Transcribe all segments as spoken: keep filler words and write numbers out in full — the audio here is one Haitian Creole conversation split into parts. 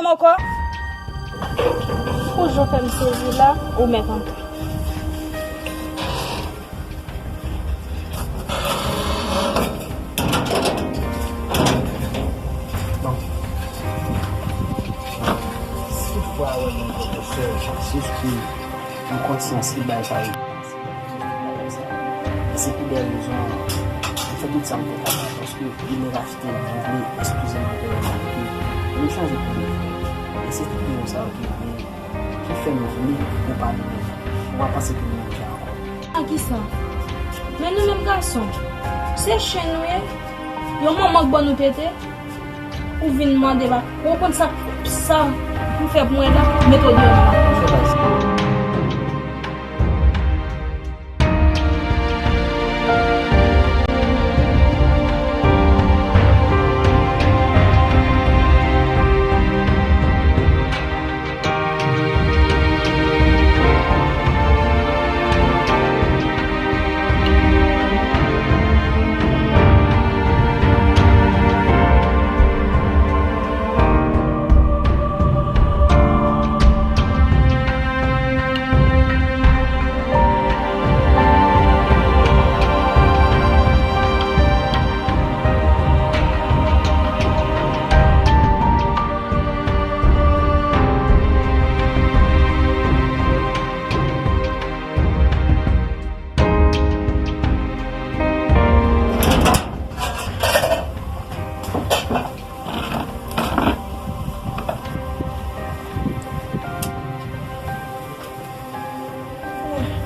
Ankò? Ou jan fè m sezi la, ou mèt antre. Bon. Si w a wè mwen pwofesè, se jis pou yon konsyans ki bay sa yo. E se pou de rezon, mwen fè tout sa m te kapab, paske li mwen rachte, mwen vle eskize m anvè yo, paske mwen chanje pou de. E se tout rezon sa yo ki vle, ki fè m vle ou pale de mwen. Ou pa panse ke m menm jan ankò. Nan kisa? Men nou menm gason, se chen nou ye? Yon manman k ban nou tete? Ou vin mande ba, ou konn sa, sa pou fè pou mwen la, met ou deyò nan lakou.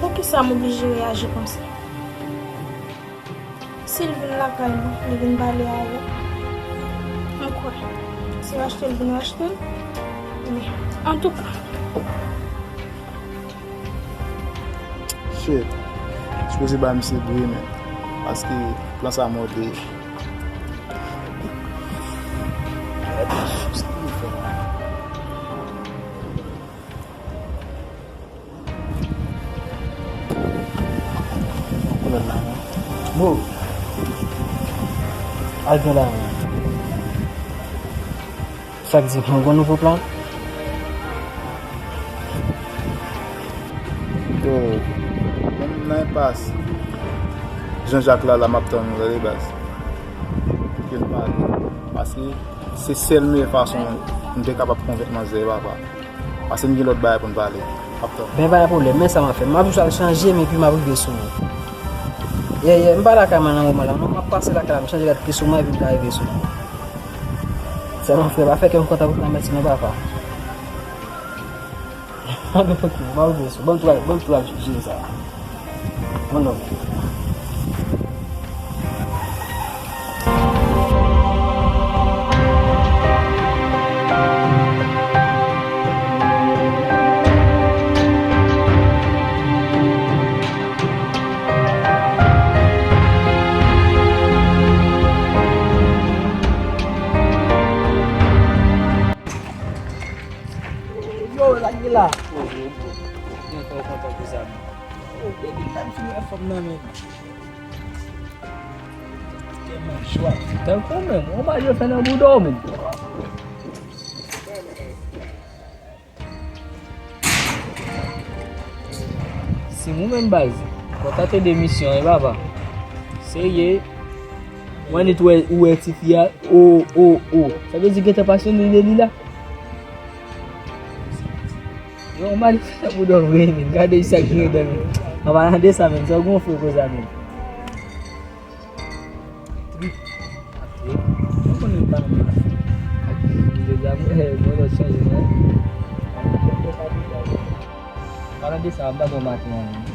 Poukisa m oblije reyaji konsa? Si l vin lakay mwen, li vin pale avè m, m kwè, si rachte l vin rachte l. Men, antouka. Shit. Sipoze ba misye bri, men. Paske plan sa mòde. Bo. Al gen la, men. Sa k di, mwen gon nouvo plan? Yo, menm nan enpas Jean Jacques la, la m ap tann ou, tande, baz. Pou ke l pale. Paske se sèl meyè fason m te kapab konvenk manzè, papa. Paske n gen lòt bagay pou n pale. M ap tann. Ben, pa gen pwoblèm, men sa m ap fè. M ap jis al chanje m epi m ap rive sou ou. Ye, ye, m pa lakay mwen nan moman la, non, m ap pase lakay la, m chanje rad pye sou mwen epi m ka rive sou ou. Sèlman, frè, pa fè kè m kontan pou granmèsi, non, papa. Anben, ok, m ap rive sou ou. Ban m tou, ban m tou al jere sa. Mon nonm. Yo, sa k gen la? Yo, yo, yo. Mwen fè w kontan pou sa, men. Yo, depi m fin wè fanm nan, men. Tèlman jwa. Tankou menm, yon bagay yo fè nan bouda w menm. Si ou menm baz, fò w ta tande misyon an, wi papa. Serye. Mwen nèt wè, ou wè tifi a, o, o, o. Sa vle di gentan pasyone de li la. Yo, yon bagay fè nan bouda w vre, men. Gade sa k gen dan men. An palan de sa, men. Sa w gonfle konsa, men. Trip. Trip. Mwen konnen pa mwen. Ak de zamou, eh, mwen lòt chanje, non. Palan de sa, m pa bon maten an, non.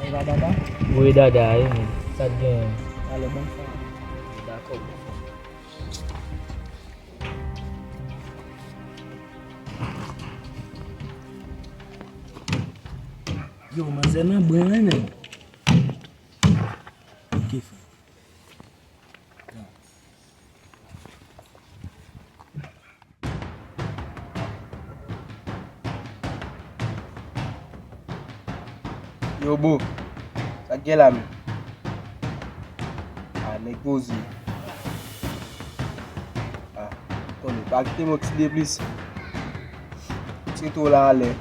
Ay, la dada? Wi, dada, wi, men. Sa t gen? Alè, bon, sa. Dakò, bon. Yo, manzè nan bren an, men. Ok, frè. Yo, bro, sa k gen la, men? A, nèg poze. Pa kite m okside plis. Switou la alè.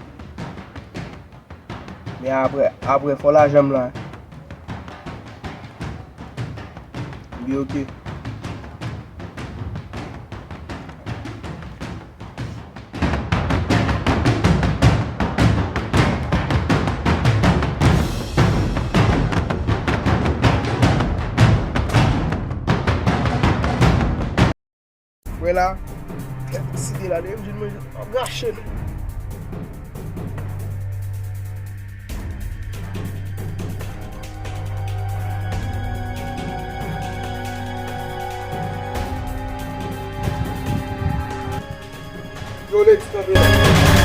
Men apre, apre fò lajan m la. Bi oke. Wè la, kèk site la, depi m jwenn manje, m ap rache l. Yo, lady, kanpe la.